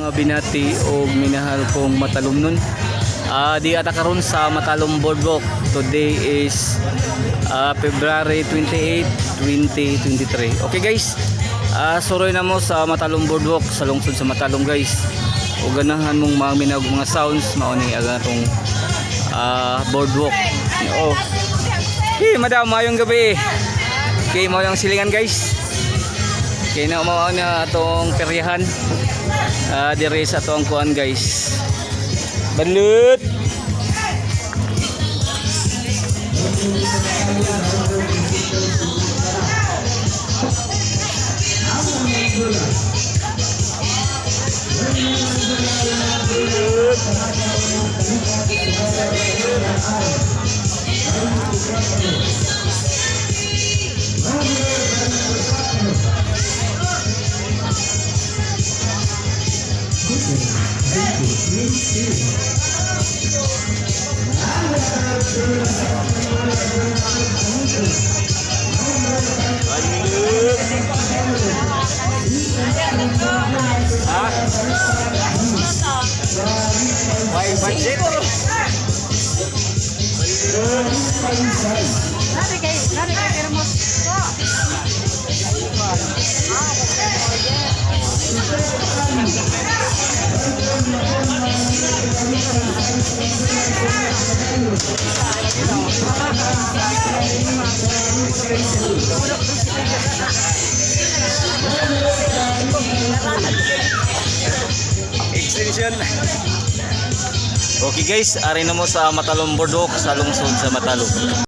Mga binati o minahal kong matalumnon. Di ata karon sa Matalom Boardwalk. Today is February 28, 2023. Okay guys, suroy na mo sa Matalom Boardwalk sa lungsod sa Matalom, guys. O ganahan mong maminaw og mga sounds, mao ni ang atong boardwalk. Oh. Hey, madam, maayong gabi. Okay, mao yung silingan, guys. Okay na mao na atong peryahan. Dire sa atong kuan, guys. Balut. Balut. Ha? Why budget? Nari kay termos ko. Ah, Extension. Okay guys, ari na mo sa Matalom Boardwalk sa lungsod sa Matalom.